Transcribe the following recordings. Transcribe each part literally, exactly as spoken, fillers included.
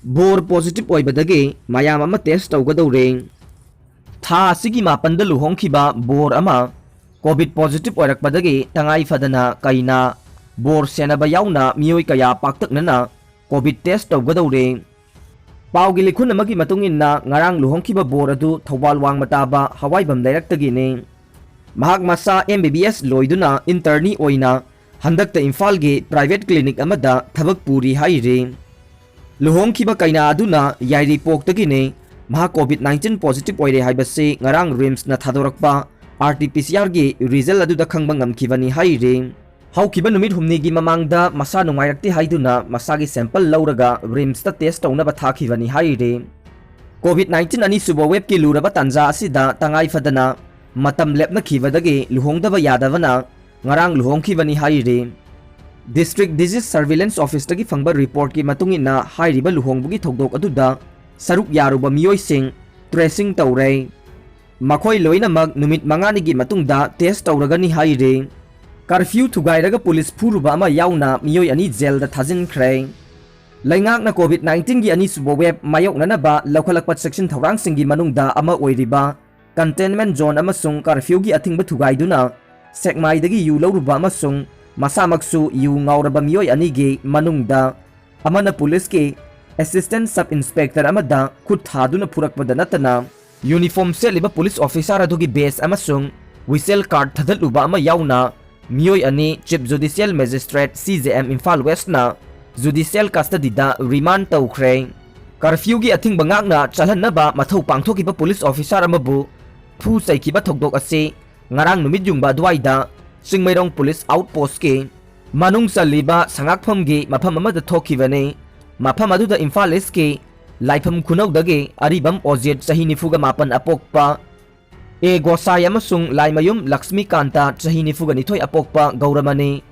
ꯕꯣꯔ positive ꯑꯣꯏꯕꯗꯒꯤ ꯃꯌꯥꯝ ꯑꯃ test ꯇꯧꯒꯗꯧꯔꯦ꯫ ꯊꯥ ꯑꯁꯤꯒꯤ ꯃꯥꯄꯟꯗ ꯂꯨꯍꯣꯡꯈꯤꯕ ꯕꯣꯔ ꯑꯃ COVID positive ꯑꯣꯏꯔꯛꯄꯗꯒꯤ ꯇꯉꯥꯏ ꯐꯗꯅ ꯀꯩꯅꯥ, ꯕꯣꯔ ꯁꯦꯟꯅꯕ ꯌꯥꯎꯅ ꯃꯤꯑꯣꯏ ꯀꯌꯥ ꯄꯥꯛꯇꯛꯅꯅ COVID test ꯇꯧꯒꯗꯧꯔꯦ꯫ ꯄꯥꯎꯒꯤ ꯂꯤꯈꯨꯟ ꯑꯃꯒꯤ ꯃꯇꯨꯡ ꯏꯟꯅ, ꯉꯔꯥꯡ ꯂꯨꯍꯣꯡꯈꯤꯕ ꯕꯣꯔ ꯑꯗꯨ ꯊꯧꯕꯥꯜ ꯋꯥꯡꯃ ꯇꯥꯕ ꯍꯋꯥꯏꯕꯝ ꯂꯩꯔꯛꯇꯒꯤꯅꯤ꯫ ꯃꯍꯥꯛ ꯃꯁꯥ MBBS ꯂꯣꯏꯗꯨꯅ internee ꯑꯣꯏꯅ ꯍꯟꯗꯛꯇ ꯏꯝꯐꯥꯜꯒꯤ private clinic ꯑꯃꯗ ꯊꯕꯛ ꯄꯨꯔꯤ ꯍꯥꯏꯔꯤ꯫ ꯂꯨꯍꯣꯡꯈꯤꯕ ꯀꯩꯅꯥ ꯑꯗꯨꯅ ꯌꯥꯏꯔꯤꯄꯣꯛꯇꯒꯤꯅꯤ꯫ ꯃꯍꯥꯛ COVID nineteen positive ꯑꯣꯏꯔꯦ ꯍꯥꯏꯕꯁꯤ ꯉꯔꯥꯡ RIMSꯅ ꯊꯥꯗꯣꯔꯛꯄ RT-PCRꯒꯤ result ꯑꯗꯨꯗ ꯈꯪꯕ ꯉꯝꯈꯤꯕꯅꯤ ꯍꯥꯏꯔꯤ꯫ ꯍꯧꯈꯤꯕ ꯅꯨꯃꯤꯠ ꯍꯨꯝꯅꯤꯒꯤ ꯃꯃꯥꯡꯗ ꯃꯁꯥ ꯅꯨꯡꯉꯥꯏꯔꯛꯇꯦ ꯍꯥꯏꯗꯨꯅ ꯃꯁꯥꯒꯤ sample ꯂꯧꯔꯒ RIMSꯇ test ꯇꯧꯅꯕ ꯊꯥꯈꯤꯕꯅꯤ ꯍꯥꯏꯔꯤ꯫ COVID nineteen ꯑꯅꯤꯁꯨꯕ waveꯀꯤ ꯂꯨꯔꯕ ꯇꯥꯟꯖꯥ ꯑꯁꯤꯗ ꯇꯉꯥꯏ ꯐꯗꯅ ꯃꯇꯝ ꯂꯦꯞꯅꯈꯤꯕꯗꯒꯤ ꯂꯨꯍꯣꯡꯗꯕ ꯌꯥꯗꯕꯅ ꯉꯔꯥꯡ ꯂꯨꯍꯣꯡꯈꯤꯕꯅꯤ ꯍꯥꯏꯔꯤ꯫ District Disease Surveillance Officeꯇꯒꯤ ꯐꯪꯕ reportꯀꯤ ꯃꯇꯨꯡ ꯏꯟꯅ, ꯍꯥꯏꯔꯤꯕ ꯂꯨꯍꯣꯡꯕꯒꯤ ꯊꯧꯗꯣꯛ ꯑꯗꯨꯗ ꯁꯔꯨꯛ ꯌꯥꯔꯨꯕ ꯃꯤꯑꯣꯏꯁꯤꯡ tracing ꯇꯧꯔꯦ꯫ ꯃꯈꯣꯏ ꯂꯣꯏꯅꯃꯛ ꯅꯨꯃꯤꯠ ꯃꯉꯥꯅꯤꯒꯤ ꯃꯇꯨꯡꯗ test ꯇꯧꯔꯒꯅꯤ ꯍꯥꯏꯔꯤ꯫ Curfew ꯊꯨꯒꯥꯏꯔꯒ ꯄꯨꯂꯤꯁ ꯐꯨꯔꯨꯕ ꯑꯃ ꯌꯥꯎꯅ ꯃꯤꯑꯣꯏ ꯑꯅꯤ ꯖꯦꯜꯗ ꯊꯥꯖꯤꯟꯈ꯭ꯔꯦ꯫ ꯂꯩꯉꯥꯛꯅ COVID nineteenꯒꯤ ꯑꯅꯤꯁꯨꯕ wave ꯃꯥꯌꯣꯛꯅꯅꯕ ꯂꯧꯈꯠꯂꯛꯄ ꯆꯦꯛꯁꯤꯟ ꯊꯧꯔꯥꯡꯁꯤꯡꯒꯤ ꯃꯅꯨꯡꯗ ꯑꯃ ꯑꯣꯏꯔꯤꯕ containment zone ꯑꯃꯁꯨꯡ curfewꯒꯤ ꯑꯊꯤꯡꯕ ꯊꯨꯒꯥꯏꯗꯨꯅ ꯁꯦꯛꯃꯥꯏꯗꯒꯤ ꯌꯨ ꯂꯧꯔꯨꯕ ꯑꯃꯁꯨꯡ ꯃꯁꯥꯃꯛꯁꯨ ꯌꯨ ꯉꯥꯎꯔꯕ ꯃꯤꯑꯣꯏ ꯑꯅꯤꯒꯤ ꯃꯅꯨꯡꯗ ꯑꯃꯅ ꯄꯨꯂꯤꯁꯀꯤ assistant sub inspector ꯑꯃꯗ ꯈꯨꯠ ꯊꯥꯗꯨꯅ ꯐꯨꯔꯛꯄꯗ ꯅꯠꯇꯅ, uniform ꯁꯦꯠꯂꯤꯕ ꯄꯨꯂꯤꯁ officer ꯑꯗꯨꯒꯤ badge ꯑꯃꯁꯨꯡ whistle card ꯊꯥꯗꯠꯂꯨꯕ ꯑꯃ ꯌꯥꯎꯅ ꯃꯤꯑꯣꯏ ꯑꯅꯤ Chief Judicial Magistrate, CJM, Imphal Westꯅ judicial custodyꯗ remand ꯇꯧꯈ꯭ꯔꯦ꯫ Curfewꯒꯤ ꯑꯊꯤꯡꯕ ꯉꯥꯛꯅ ꯆꯠꯍꯟꯅꯕ ꯃꯊꯧ ꯄꯥꯡꯊꯣꯛꯈꯤꯕ ꯄꯨꯂꯤꯁ officer ꯑꯃꯕꯨ ꯐꯨ ꯆꯩꯈꯤꯕ ꯊꯧꯗꯣꯛ ꯑꯁꯤ ꯉꯔꯥꯡ ꯅꯨꯃꯤꯠ ꯌꯨꯡꯕ ꯑꯗꯨꯋꯥꯏꯗ ꯆꯤꯡꯃꯩꯔꯣꯡ ꯄꯨꯂꯤꯁ outpostꯀꯤ ꯃꯅꯨꯡ ꯆꯜꯂꯤꯕ ꯁꯉꯥꯛꯐꯝꯒꯤ ꯃꯐꯝ ꯑꯃꯗ ꯊꯣꯛꯈꯤꯕꯅꯤ꯫ ꯃꯐꯝ ꯑꯗꯨꯗ ꯏꯝꯐꯥꯜ Eastꯀꯤ ꯂꯥꯏꯐꯝ ꯈꯨꯅꯧꯗꯒꯤ ꯑꯔꯤꯕꯝ ꯑꯣꯖꯦꯠ, ꯆꯍꯤ ꯅꯤꯐꯨꯒ ꯃꯥꯄꯟ ꯑꯄꯣꯛꯄ, ꯑꯦ ꯒꯣꯁꯥꯏ ꯑꯃꯁꯨꯡ ꯂꯥꯏꯃꯌꯨꯝ ꯂꯛꯁꯃꯤꯀꯥꯟꯇ, ꯆꯍꯤ ꯅꯤꯐꯨꯒ ꯅꯤꯊꯣꯏ ꯑꯄꯣꯛꯄ ꯒꯧꯔꯃꯅꯤ,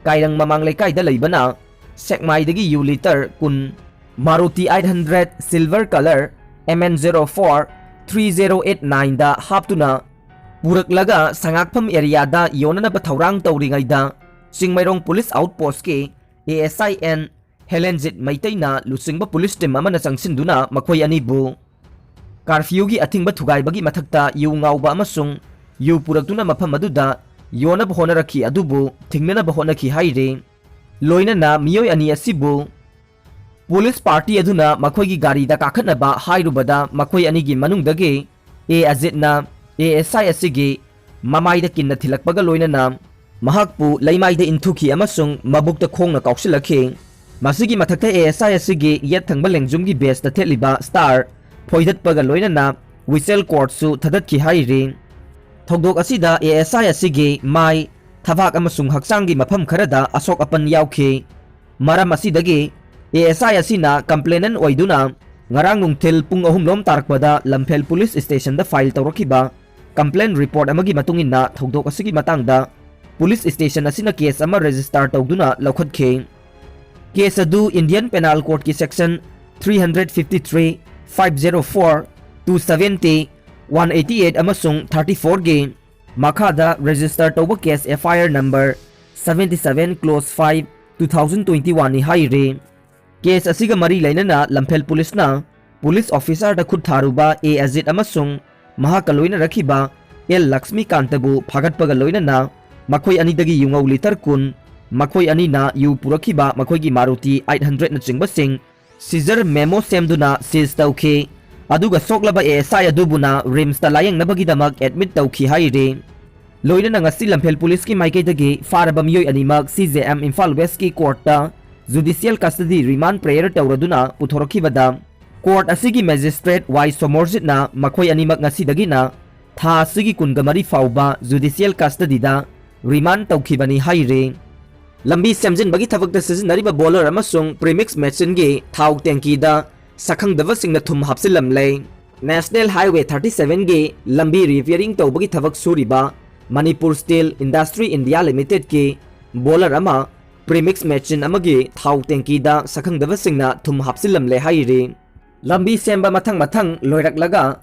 ꯀꯥꯏꯔꯪ ꯃꯃꯥꯡ ꯂꯩꯀꯥꯏꯗ ꯂꯩꯕꯅ ꯁꯦꯛꯃꯥꯏꯗꯒꯤ ꯌꯨ litre ꯀꯨꯟ, Maruti eight hundred silver colour MN zero four three zero eight nineꯗ ꯍꯥꯞꯇꯨꯅ ꯄꯨꯔꯛꯂꯒ ꯁꯉꯥꯛꯐꯝ areaꯗ ꯌꯣꯟꯅꯅꯕ ꯊꯧꯔꯥꯡ ꯇꯧꯔꯤꯉꯩꯗ ꯆꯤꯡꯃꯩꯔꯣꯡ ꯄꯨꯂꯤꯁ outpostꯀꯤ ASI N ꯍꯦꯂꯦꯟꯖꯤꯠ ꯃꯩꯇꯩꯅ ꯂꯨꯆꯤꯡꯕ ꯄꯨꯂꯤꯁ ꯇꯤꯝ ꯑꯃꯅ ꯆꯪꯁꯤꯟꯗꯨꯅ ꯃꯈꯣꯏ ꯑꯅꯤꯕꯨ ꯀꯥꯔꯐ꯭ꯌꯨꯒꯤ ꯑꯊꯤꯡꯕ ꯊꯨꯒꯥꯏꯕꯒꯤ ꯃꯊꯛꯇ ꯌꯨ ꯉꯥꯎꯕ ꯑꯃꯁꯨꯡ ꯌꯨ ꯄꯨꯔꯛꯇꯨꯅ ꯃꯐꯝ ꯑꯗꯨꯗ ꯌꯣꯟꯅꯕ ꯍꯣꯠꯅꯔꯛꯈꯤ ꯑꯗꯨꯕꯨ ꯊꯤꯡꯅꯅꯕ ꯍꯣꯠꯅꯈꯤ ꯍꯥꯏꯔꯤ꯫ ꯂꯣꯏꯅꯅ ꯃꯤꯑꯣꯏ ꯑꯅꯤ ꯑꯁꯤꯕꯨ ꯄꯨꯂꯤꯁ ꯄꯥꯔꯇꯤ ꯑꯗꯨꯅ ꯃꯈꯣꯏꯒꯤ ꯒꯥꯔꯤꯗ ꯀꯥꯈꯠꯅꯕ ꯍꯥꯏꯔꯨꯕꯗ ꯃꯈꯣꯏ ꯑꯅꯤꯒꯤ ꯃꯅꯨꯡꯗꯒꯤ ꯑꯦ ꯑꯖꯤꯠꯅ ꯑꯦ ꯑꯦꯁ ꯑꯥꯏ ꯑꯁꯤꯒꯤ ꯃꯃꯥꯏꯗ ꯀꯤꯟꯅ ꯊꯤꯜꯂꯛꯄꯒ ꯂꯣꯏꯅꯅ ꯃꯍꯥꯛꯄꯨ ꯂꯩꯃꯥꯏꯗ ꯏꯟꯊꯨꯈꯤ ꯑꯃꯁꯨꯡ ꯃꯕꯨꯛꯇ ꯈꯣꯡꯅ ꯀꯥꯎꯁꯤꯜꯂꯛꯈꯤ꯫ ꯃꯁꯤꯒꯤ ꯃꯊꯛꯇ ꯑꯦ ꯑꯦꯁ ꯑꯥꯏ ꯑꯁꯤꯒꯤ ꯌꯦꯠ ꯊꯪꯕ ꯂꯦꯡꯖꯨꯝꯒꯤ ꯕꯦꯁꯇ ꯊꯦꯠꯂꯤꯕ ꯁ꯭ꯇꯥꯔ ꯐꯣꯏꯗꯠꯄꯒ ꯂꯣꯏꯅꯅ ꯋꯤꯁꯦꯜ ꯀꯣꯔꯠꯁꯨ ꯊꯥꯗꯠꯈꯤ ꯍꯥꯏꯔꯤ꯫ ꯊꯧꯗꯣꯛ ꯑꯁꯤꯗ ꯑꯦ ꯑꯦꯁ ꯑꯥꯏ ꯑꯁꯤꯒꯤ ꯃꯥꯏ, ꯊꯕꯥꯛ ꯑꯃꯁꯨꯡ ꯍꯛꯆꯥꯡꯒꯤ ꯃꯐꯝ ꯈꯔꯗ ꯑꯁꯣꯛ ꯑꯄꯟ ꯌꯥꯎꯈꯤ꯫ ꯃꯔꯝ ꯑꯁꯤꯗꯒꯤ ꯑꯦ ꯑꯦꯁ ꯑꯥꯏ ꯑꯁꯤꯅ ꯀꯝꯄ꯭ꯂꯦꯅꯦꯟ ꯑꯣꯏꯗꯨꯅ ꯉꯔꯥꯡ ꯅꯨꯡꯊꯤꯜ ꯄꯨꯡ ꯑꯍꯨꯝ ꯂꯣꯝ ꯇꯥꯔꯛꯄꯗ ꯂꯝꯐꯦꯜ ꯄꯨꯂꯤꯁ ꯁ꯭ꯇꯦꯁꯟꯗ ꯐꯥꯏꯜ ꯇꯧꯔꯛꯈꯤꯕ ꯀꯝꯄ꯭ꯂꯦꯟ ꯔꯤꯄꯣꯔꯠ ꯑꯃꯒꯤ ꯃꯇꯨꯡ ꯏꯟꯅ ꯊꯧꯗꯣꯛ ꯑꯁꯤꯒꯤ ꯃꯇꯥꯡꯗ ꯄꯨꯂꯤꯁ ꯁ꯭ꯇꯦꯁꯟ ꯑꯁꯤꯅ ꯀꯦꯁ ꯑꯃ ꯔꯦꯖꯤꯁꯇꯥꯔ ꯇꯧꯗꯨꯅ ꯂꯧꯈꯠꯈꯤ꯫ ꯀꯦꯁ ꯑꯗꯨ ꯏꯟꯗꯤꯌꯟ ꯄꯦꯅꯥꯜ ꯀꯣꯗꯀꯤ section three hundred fifty three, five zero four, two seventy, one eighty eight ꯑꯃꯁꯨꯡ thirty fourꯒꯤ ꯃꯈꯥꯗ ꯔꯦꯖꯤꯁꯇꯔ ꯇꯧꯕ case F I R number seventy seven, clause five, two thousand twenty one ꯅꯤ ꯍꯥꯏꯔꯤ꯫ Case ꯑꯁꯤꯒ ꯃꯔꯤ ꯂꯩꯅꯅ ꯂꯝꯐꯦꯜ ꯄꯨꯂꯤꯁꯅ ꯄꯨꯂꯤꯁ ꯑꯣꯐꯤꯁꯥꯔꯗ ꯈꯨꯠ ꯊꯥꯔꯨꯕ ꯑꯦ ꯑꯖꯤꯠ ꯑꯃꯁꯨꯡ ꯃꯍꯥꯛꯀ ꯂꯣꯏꯅꯔꯛꯈꯤꯕ ꯑꯦꯜ ꯂꯛꯁꯃꯤꯀꯥꯟꯇꯕꯨ ꯐꯥꯒꯠꯄꯒ ꯂꯣꯏꯅꯅ ꯃꯈꯣꯏ ꯑꯅꯤꯗꯒꯤ ꯌꯨꯉꯧ ꯂꯤꯇꯔ ꯀꯨꯟ, ꯃꯈꯣꯏ ꯑꯅꯤꯅ ꯌꯨ ꯄꯨꯔꯛꯈꯤꯕ ꯃꯈꯣꯏꯒꯤ ꯃꯥꯔꯨꯇꯤ eight hundredꯅꯆꯤꯡꯕꯁꯤꯡ ꯁꯤꯖꯔ ꯃꯦꯃꯣ ꯁꯦꯝꯗꯨꯅ ꯁꯤꯖ ꯇꯧꯈꯤ꯫ ꯑꯗꯨꯒ ꯁꯣꯛꯂꯕ ꯑꯦ ꯑꯦꯁ ꯑꯥꯏ ꯑꯗꯨꯕꯨꯅ ꯔꯤꯝꯁꯇ ꯂꯥꯌꯦꯡꯅꯕꯒꯤꯗꯃꯛ ꯑꯦꯗꯃꯤꯠ ꯇꯧꯈꯤ ꯍꯥꯏꯔꯤ꯫ ꯂꯣꯏꯅꯅ ꯉꯁꯤ ꯂꯝꯐꯦꯜ ꯄꯨꯂꯤꯁꯀꯤ ꯃꯥꯏꯀꯩꯗꯒꯤ ꯐꯥꯔꯕ ꯃꯤꯑꯣꯏ ꯑꯅꯤꯃꯛ ꯁꯤ ꯖꯦ ꯑꯦꯝ ꯏꯝꯐꯥꯜ ꯋꯦꯁꯀꯤ ꯀꯣꯔꯠꯇ ꯖꯨꯗꯤꯁꯤꯌꯦꯜ ꯀꯁꯇꯗꯤ ꯔꯤꯃꯥꯟ ꯄ꯭ꯔꯦꯌꯔ ꯇꯧꯔꯗꯨꯅ ꯄꯨꯊꯣꯔꯛꯈꯤꯕꯗ ꯀꯣꯔꯠ ꯑꯁꯤꯒꯤ ꯃꯦꯖꯤꯁꯇ꯭ꯔꯦꯠ ꯋꯥꯏ ꯁꯣꯃꯣꯔꯖꯤꯠꯅ ꯃꯈꯣꯏ ꯑꯅꯤꯃꯛ ꯉꯁꯤꯗꯒꯤꯅ ꯊꯥ ꯑꯁꯤꯒꯤ ꯀꯨꯟꯒ ꯃꯔꯤ ꯐꯥꯎꯕ ꯖꯨꯗꯤꯁꯤꯌꯦꯜ ꯀꯁꯇꯗꯤꯗ ꯔꯤꯃꯥꯟ ꯇꯧꯈꯤꯕꯅꯤ ꯍꯥꯏꯔꯤ꯫ ꯂꯝꯕꯤ ꯁꯦꯝꯖꯤꯟꯕꯒꯤ ꯊꯕꯛꯇ ꯁꯤꯖꯤꯟꯅꯔꯤꯕ ꯕꯣꯂꯔ ꯑꯃꯁꯨꯡ ꯄ꯭ꯔꯤꯃꯤꯛꯁ ꯃꯦꯆꯤꯟꯒꯤ ꯊꯥꯎ ꯇꯦꯡꯀꯤꯗ ꯁꯛꯈꯪꯗꯕꯁꯤꯡꯅ ꯊꯨꯝ ꯍꯥꯞꯆꯤꯜꯂꯝꯂꯦ꯫ ꯅꯦꯁꯅꯦꯜ ꯍꯥꯏꯋꯦ thirty sevenꯒꯤ ꯂꯝꯕꯤ ꯔꯤꯄꯤꯌꯔꯤꯡ ꯇꯧꯕꯒꯤ ꯊꯕꯛ ꯁꯨꯔꯤꯕ ꯃꯅꯤꯄꯨꯔ ꯁ꯭ꯇꯤꯜ ꯏꯟꯗꯁꯇ꯭ꯔꯤ ꯏꯟꯗꯤꯌꯥ ꯂꯤꯃꯤꯇꯦꯗꯀꯤ ꯕꯣꯂꯔ ꯑꯃ ꯄ꯭ꯔꯤꯃꯤꯛꯁ ꯃꯦꯆꯤꯟ ꯑꯃꯒꯤ ꯊꯥꯎ ꯇꯦꯡꯀꯤꯗ ꯁꯛꯈꯪꯗꯕꯁꯤꯡꯅ ꯊꯨꯝ ꯍꯥꯞꯆꯤꯜꯂꯝꯂꯦ ꯍꯥꯏꯔꯤ꯫ ꯂꯝꯕꯤ ꯁꯦꯝꯕ ꯃꯊꯪ ꯃꯊꯪ ꯂꯣꯏꯔꯛꯂꯒ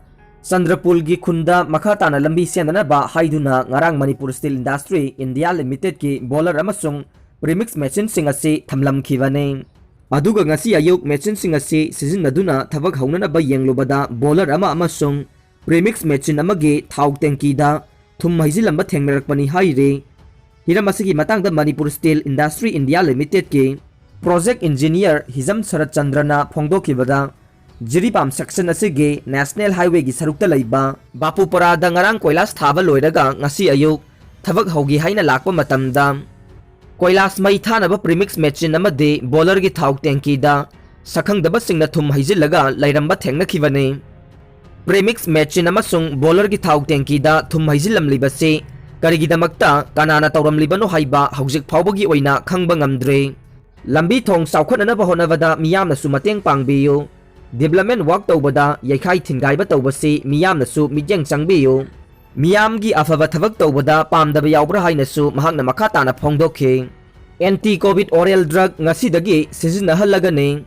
ꯆꯟꯗ꯭ꯔꯄꯨꯜꯒꯤ ꯈꯨꯟꯗ ꯃꯈꯥ ꯇꯥꯅ ꯂꯝꯕꯤ ꯁꯦꯝꯅꯅꯕ ꯍꯥꯏꯗꯨꯅ ꯉꯔꯥꯡ ꯃꯅꯤꯄꯨꯔ ꯁ꯭ꯇꯤꯜ ꯏꯟꯗꯁꯇ꯭ꯔꯤ ꯏꯟꯗꯤꯌꯥ ꯂꯤꯃꯤꯇꯦꯗꯀꯤ ꯕꯣꯂꯔ ꯑꯃꯁꯨꯡ ꯄ꯭ꯔꯤꯃꯤꯛꯁ ꯃꯦꯆꯤꯟꯁꯤꯡ ꯑꯁꯤ ꯊꯝꯂꯝꯈꯤꯕꯅꯤ꯫ ꯑꯗꯨꯒ ꯉꯁꯤ ꯑꯌꯨꯛ ꯃꯦꯆꯤꯟꯁꯤꯡ ꯑꯁꯤ ꯁꯤꯖꯤꯟꯅꯗꯨꯅ ꯊꯕꯛ ꯍꯧꯅꯅꯕ ꯌꯦꯡꯂꯨꯕꯗ ꯕꯣꯂꯔ ꯑꯃ ꯑꯃꯁꯨꯡ ꯄ꯭ꯔꯤꯃꯤꯛꯁ ꯃꯦꯆꯤꯟ ꯑꯃꯒꯤ ꯊꯥꯎ ꯇꯦꯡꯀꯤꯗ ꯊꯨꯝ ꯍꯩꯖꯤꯜꯂꯝꯕ ꯊꯦꯡꯅꯔꯛꯄꯅꯤ ꯍꯥꯏꯔꯤ꯫ ꯍꯤꯔꯝ ꯑꯁꯤꯒꯤ ꯃꯇꯥꯡꯗ ꯃꯅꯤꯄꯨꯔ ꯁ꯭ꯇꯤꯜ ꯏꯟꯗꯁꯇ꯭ꯔꯤ ꯏꯟꯗꯤꯌꯥ ꯂꯤꯃꯤꯇꯦꯗꯀꯤ ꯄ꯭ꯔꯣꯖꯦꯛ ꯏꯟꯖꯤꯅꯤꯌꯔ ꯍꯤꯖꯝ ꯁꯔꯠ ꯆꯟꯗ꯭ꯔꯅ ꯐꯣꯡꯗꯣꯛꯈꯤꯕꯗ, ꯖꯤꯔꯤꯕꯥꯝ ꯁꯦꯛꯁꯟ ꯑꯁꯤꯒꯤ ꯅꯦꯁꯅꯦꯜ ꯍꯥꯏꯋꯦꯒꯤ ꯁꯔꯨꯛꯇ ꯂꯩꯕ ꯕꯥꯄꯨꯄꯔꯥꯗ ꯉꯔꯥꯡ ꯀꯣꯏꯂꯥꯁ ꯊꯥꯕ ꯂꯣꯏꯔꯒ ꯉꯁꯤ ꯑꯌꯨꯛ ꯊꯕꯛ ꯍꯧꯒꯦ ꯍꯥꯏꯅ ꯂꯥꯛꯄ ꯃꯇꯝꯗ, ꯀꯣꯏꯂꯥꯁ ꯃꯩ ꯊꯥꯅꯕ ꯄ꯭ꯔꯤꯃꯤꯛꯁ ꯃꯦꯆꯤꯟ ꯑꯃꯗꯤ ꯕꯣꯂꯔꯒꯤ ꯊꯥꯎ ꯇꯦꯡꯀꯤꯗ ꯁꯛꯈꯪꯗꯕꯁꯤꯡꯅ ꯊꯨꯝ ꯍꯩꯖꯤꯜꯂꯒ ꯂꯩꯔꯝꯕ ꯊꯦꯡꯅꯈꯤꯕꯅꯤ꯫ ꯄ꯭ꯔꯤꯃꯤꯛꯁ ꯃꯦꯆꯤꯟ ꯑꯃꯁꯨꯡ ꯕꯣꯂꯔꯒꯤ ꯊꯥꯎ ꯇꯦꯡꯀꯤꯗ ꯊꯨꯝ ꯍꯩꯖꯤꯜꯂꯝꯂꯤꯕꯁꯤ ꯀꯔꯤꯒꯤꯗꯃꯛꯇ, ꯀꯅꯥꯅ ꯇꯧꯔꯝꯂꯤꯕꯅꯣ ꯍꯥꯏꯕ ꯍꯧꯖꯤꯛ ꯐꯥꯎꯕꯒꯤ ꯑꯣꯏꯅ ꯈꯪꯕ ꯉꯝꯗ꯭ꯔꯤ꯫ ꯂꯝꯕꯤ ꯊꯣꯡ ꯆꯥꯎꯈꯠꯅꯅꯕ ꯍꯣꯠꯅꯕꯗ ꯃꯤꯌꯥꯝꯅꯁꯨ ꯃꯇꯦꯡ ꯄꯥꯡꯕꯤꯌꯨ꯫ ꯗꯤꯕ꯭ꯂꯞꯃꯦꯟ ꯋꯥꯔꯛ ꯇꯧꯕꯗ ꯌꯩꯈꯥꯏ ꯊꯤꯟꯒꯥꯏꯕ ꯇꯧꯕꯁꯤ ꯃꯤꯌꯥꯝꯅꯁꯨ ꯃꯤꯠꯌꯦꯡ ꯆꯪꯕꯤꯌꯨ꯫ ꯃꯤꯌꯥꯝꯒꯤ ꯑꯐꯕ ꯊꯕꯛ ꯇꯧꯕꯗ ꯄꯥꯝꯗꯕ ꯌꯥꯎꯕ꯭ꯔꯥ ꯍꯥꯏꯅꯁꯨ ꯃꯍꯥꯛꯅ ꯃꯈꯥ ꯇꯥꯅ ꯐꯣꯡꯗꯣꯛꯈꯤ꯫ ꯑꯦꯟꯇꯤ ꯀꯣꯚꯤꯗ ꯑꯣꯔꯦꯜ ꯗ꯭ꯔꯒ ꯉꯁꯤꯗꯒꯤ ꯁꯤꯖꯤꯟꯅꯍꯜꯂꯒꯅꯤ꯫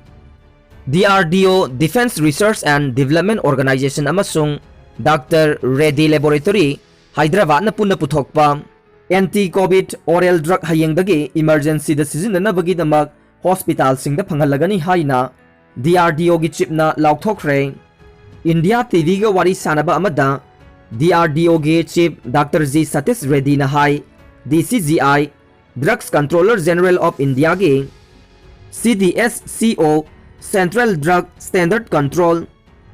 ꯗꯤ ꯑꯥꯔ ꯗꯤ ꯑꯣ, Defence Research and Development Organisation ꯑꯃꯁꯨꯡ ꯗꯥꯛꯇꯔ ꯔꯦꯗꯤ ꯂꯦꯕꯣꯔꯦꯇꯣꯔꯤ, ꯍꯥꯏꯗ꯭ꯔꯕꯥꯗꯅ ꯄꯨꯟꯅ ꯄꯨꯊꯣꯛꯄ ꯑꯦꯟꯇꯤ ꯀꯣꯚꯤꯗ ꯑꯣꯔꯦꯜ ꯗ꯭ꯔꯒ ꯍꯌꯦꯡꯗꯒꯤ ꯏꯃꯔꯖꯦꯟꯁꯤꯗ ꯁꯤꯖꯤꯟꯅꯅꯕꯒꯤꯗꯃꯛ ꯍꯣꯁꯄꯤꯇꯥꯜꯁꯤꯡꯗ ꯐꯪꯍꯜꯂꯒꯅꯤ ꯍꯥꯏꯅ ꯗꯤ ꯑꯥꯔ ꯗꯤ ꯑꯣꯒꯤ ꯆꯤꯞꯅ ꯂꯥꯎꯊꯣꯛꯈ꯭ꯔꯦ꯫ ꯏꯟꯗꯤꯌꯥ ꯇꯤꯚꯤꯒ ꯋꯥꯔꯤ ꯁꯥꯟꯅꯕ ꯑꯃꯗ ꯗꯤ ꯑꯥꯔ ꯗꯤ ꯑꯣꯒꯤ ꯆꯤꯞ ꯗꯥꯛꯇꯔ ꯖꯤ ꯁꯇꯤꯁ ꯔꯦꯗꯤꯅ ꯍꯥꯏ, D C G I, Drugs Controller General of Indiaꯒꯤ C D S C O, Central Drug Standard Control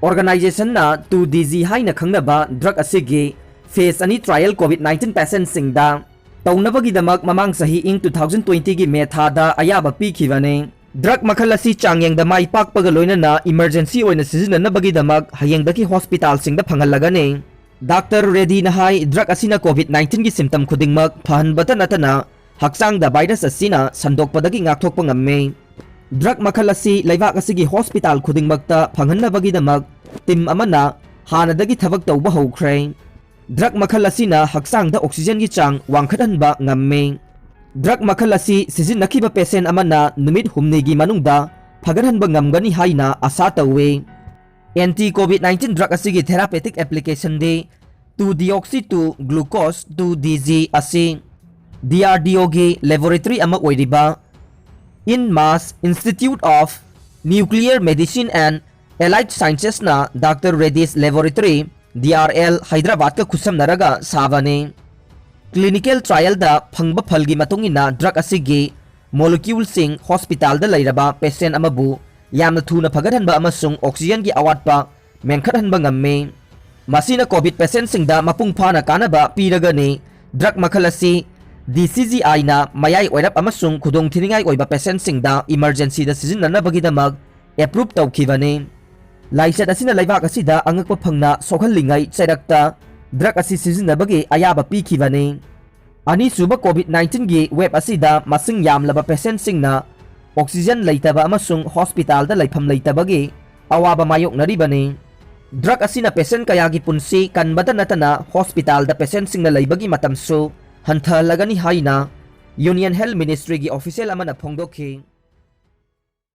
Organizationꯅ ꯇꯨ ꯗꯤ ꯖꯤ ꯍꯥꯏꯅ ꯈꯪꯅꯕ ꯗ꯭ꯔꯒ ꯑꯁꯤꯒꯤ ꯐꯦꯖ ꯑꯅꯤ ꯇ꯭ꯔꯥꯌꯦꯜ ꯀꯣꯚꯤꯗ ꯅꯥꯏꯟꯇꯤꯟ ꯄꯦꯁꯦꯟꯠꯁꯤꯡꯗ ꯇꯧꯅꯕꯒꯤꯗꯃꯛ ꯃꯃꯥꯡ ꯆꯍꯤ ꯏꯪ ꯇꯨ ꯊꯥꯎꯖꯟ ꯇ꯭ꯋꯦꯟꯇꯤꯒꯤ ꯃꯦ ꯊꯥꯗ ꯑꯌꯥꯕ ꯄꯤꯈꯤꯕꯅꯤ꯫ ꯗ꯭ꯔꯒ ꯃꯈꯜ ꯑꯁꯤ ꯆꯥꯡꯌꯦꯡꯗ ꯃꯥꯏ ꯄꯥꯛꯄꯒ ꯂꯣꯏꯅꯅ ꯏꯃꯔꯖꯦꯟꯁꯤ ꯑꯣꯏꯅ ꯁꯤꯖꯤꯟꯅꯅꯕꯒꯤꯗꯃꯛ ꯍꯌꯦꯡꯗꯒꯤ ꯍꯣꯁꯄꯤꯇꯥꯜꯁꯤꯡꯗ ꯐꯪꯍꯜꯂꯒꯅꯤ꯫ ꯗꯥꯛꯇꯔ ꯔꯦꯗꯤꯅ ꯍꯥꯏ, ꯗ꯭ꯔꯒ ꯑꯁꯤꯅ ꯀꯣꯚꯤꯗ ꯅꯥꯏꯟꯇꯤꯟꯒꯤ ꯁꯤꯝꯇꯝ ꯈꯨꯗꯤꯡꯃꯛ ꯐꯍꯟꯕꯇ ꯅꯠꯇꯅ ꯍꯛꯆꯥꯡꯗ ꯚꯥꯏꯔꯁ ꯑꯁꯤꯅ ꯁꯟꯗꯣꯛꯄꯗꯒꯤ ꯉꯥꯛꯊꯣꯛꯄ ꯉꯝꯃꯤ꯫ ꯗ꯭ꯔꯒ ꯃꯈꯜ ꯑꯁꯤ ꯂꯩꯕꯥꯛ ꯑꯁꯤꯒꯤ ꯍꯣꯁꯄꯤꯇꯥꯜ ꯈꯨꯗꯤꯡꯃꯛꯇ ꯐꯪꯍꯟꯅꯕꯒꯤꯗꯃꯛ ꯇꯤꯝ ꯑꯃꯅ ꯍꯥꯟꯅꯗꯒꯤ ꯊꯕꯛ ꯇꯧꯕ ꯍꯧꯈ꯭ꯔꯦ꯫ ꯗ꯭ꯔꯒ ꯃꯈꯜ ꯑꯁꯤꯅ ꯍꯛꯆꯥꯡꯗ ꯑꯣꯛꯁꯤꯖꯦꯟꯒꯤ ꯆꯥꯡ ꯋꯥꯡꯈꯠꯍꯟꯕ ꯉꯝꯃꯤ꯫ ꯗ꯭ꯔꯒ ꯃꯈꯜ ꯑꯁꯤ ꯁꯤꯖꯤꯟꯅꯈꯤꯕ ꯄꯦꯁꯦꯟ ꯑꯃꯅ ꯅꯨꯃꯤꯠ ꯍꯨꯝꯅꯤꯒꯤ ꯃꯅꯨꯡꯗ ꯐꯒꯠꯍꯟꯕ ꯉꯝꯒꯅꯤ ꯍꯥꯏꯅ ꯑꯥꯁꯥ ꯇꯧꯏ꯫ ꯑꯦꯟꯇꯤ ꯀꯣꯚꯤꯗ ꯅꯥꯏꯟꯇꯤꯟ ꯗ꯭ꯔꯒ ꯑꯁꯤꯒꯤ ꯊꯦꯔꯥꯄꯦꯇꯤꯛ ꯑꯦꯄ꯭ꯂꯤꯀꯦꯁꯟꯗꯤ two deoxy two glucose two D G ꯑꯁꯤ ꯗꯤ ꯑꯥꯔ ꯗꯤ ꯑꯣꯒꯤ ꯂꯦꯕꯣꯔꯦꯇꯔꯤ ꯑꯃ ꯑꯣꯏꯔꯤꯕ INMAS institute of nuclear medicine and allied ꯁꯥꯏꯟꯁꯦꯁꯅ doctor Reddy's laboratory, D R L, ꯍꯩꯗ꯭ꯔꯕꯥꯗꯀ ꯈꯨꯠꯁꯝꯅꯔꯒ ꯁꯥꯕꯅꯤ꯫ ꯀ꯭ꯂꯤꯅꯤꯀꯦꯜ ꯇ꯭ꯔꯥꯏꯌꯦꯜꯗ ꯐꯪꯕ ꯐꯜꯒꯤ ꯃꯇꯨꯡ ꯏꯟꯅ ꯗ꯭ꯔꯒ ꯑꯁꯤꯒꯤ ꯃꯣꯂꯤꯀ꯭ꯌꯨꯜꯁꯤꯡ ꯍꯣꯁꯄꯤꯇꯥꯜꯗ ꯂꯩꯔꯕ ꯄꯦꯁꯦꯟ ꯑꯃꯕꯨ ꯌꯥꯝꯅ ꯊꯨꯅ ꯐꯒꯠꯍꯟꯕ ꯑꯃꯁꯨꯡ ꯑꯣꯛꯁꯤꯖꯟꯒꯤ ꯑꯋꯥꯠꯄ ꯃꯦꯟꯈꯠꯍꯟꯕ ꯉꯝꯃꯤ꯫ ꯃꯁꯤꯅ ꯀꯣꯚꯤꯗ ꯄꯦꯁꯦꯟꯁꯤꯡꯗ ꯃꯄꯨꯡ ꯐꯥꯅ ꯀꯥꯟꯅꯕ ꯄꯤꯔꯒꯅꯤ꯫ ꯗ꯭ꯔꯒ ꯃꯈꯜ ꯑꯁꯤ ꯗꯤ ꯁꯤ ꯖꯤ ꯑꯥꯏꯅ ꯃꯌꯥꯏ ꯑꯣꯏꯔꯞ ꯑꯃꯁꯨꯡ ꯈꯨꯗꯣꯡꯊꯤꯅꯤꯡꯉꯥꯏ ꯑꯣꯏꯕ ꯄꯦꯁꯦꯟꯁꯤꯡꯗ ꯏꯃꯔꯖꯦꯟꯁꯤꯗ ꯁꯤꯖꯤꯟꯅꯅꯕꯒꯤꯗꯃꯛ ꯑꯦꯄ꯭ꯔꯨꯞ ꯇꯧꯈꯤꯕꯅꯤ꯫ ꯂꯥꯏꯆꯠ ꯑꯁꯤꯅ ꯂꯩꯕꯥꯛ ꯑꯁꯤꯗ ꯑꯉꯛꯄ ꯐꯪꯅ ꯁꯣꯛꯍꯜꯂꯤꯉꯩ ꯆꯩꯔꯛꯇ ꯗ꯭ꯔꯒ ꯑꯁꯤ ꯁꯤꯖꯤꯟꯅꯕꯒꯤ ꯑꯌꯥꯕ ꯄꯤꯈꯤꯕꯅꯤ꯫ ꯑꯅꯤꯁꯨꯕ ꯀꯣꯚꯤꯗ ꯅꯥꯏꯟꯇꯤꯟꯒꯤ ꯋꯦꯕ ꯑꯁꯤꯗ ꯃꯁꯤꯡ ꯌꯥꯝꯂꯕ ꯄꯦꯁꯦꯟꯁꯤꯡꯅ ꯑꯣꯛꯁꯤꯖꯟ ꯂꯩꯇꯕ ꯑꯃꯁꯨꯡ ꯍꯣꯁꯄꯤꯇꯥꯜꯗ ꯂꯩꯐꯝ ꯂꯩꯇꯕꯒꯤ ꯑꯋꯥꯕ ꯃꯥꯌꯣꯛꯅꯔꯤꯕꯅꯤ꯫ ꯗ꯭ꯔꯒ ꯑꯁꯤꯅ ꯄꯦꯁꯦꯟ ꯀꯌꯥꯒꯤ ꯄꯨꯟꯁꯤ ꯀꯟꯕꯇ ꯅꯠꯇꯅ ꯍꯣꯁꯄꯤꯇꯥꯜꯗ ꯄꯦꯁꯦꯟꯁꯤꯡꯅ ꯂꯩꯕꯒꯤ ꯃꯇꯝꯁꯨ ꯍꯟꯊꯍꯜꯂꯒꯅꯤ ꯍꯥꯏꯅ ꯌꯨꯅꯤꯌꯟ ꯍꯦꯜꯊ ꯃꯤꯅꯤꯁꯇ꯭ꯔꯤꯒꯤ ꯑꯣꯐꯤꯁꯤꯌꯦꯜ ꯑꯃꯅ ꯐꯣꯡꯗꯣꯛꯈꯤ꯫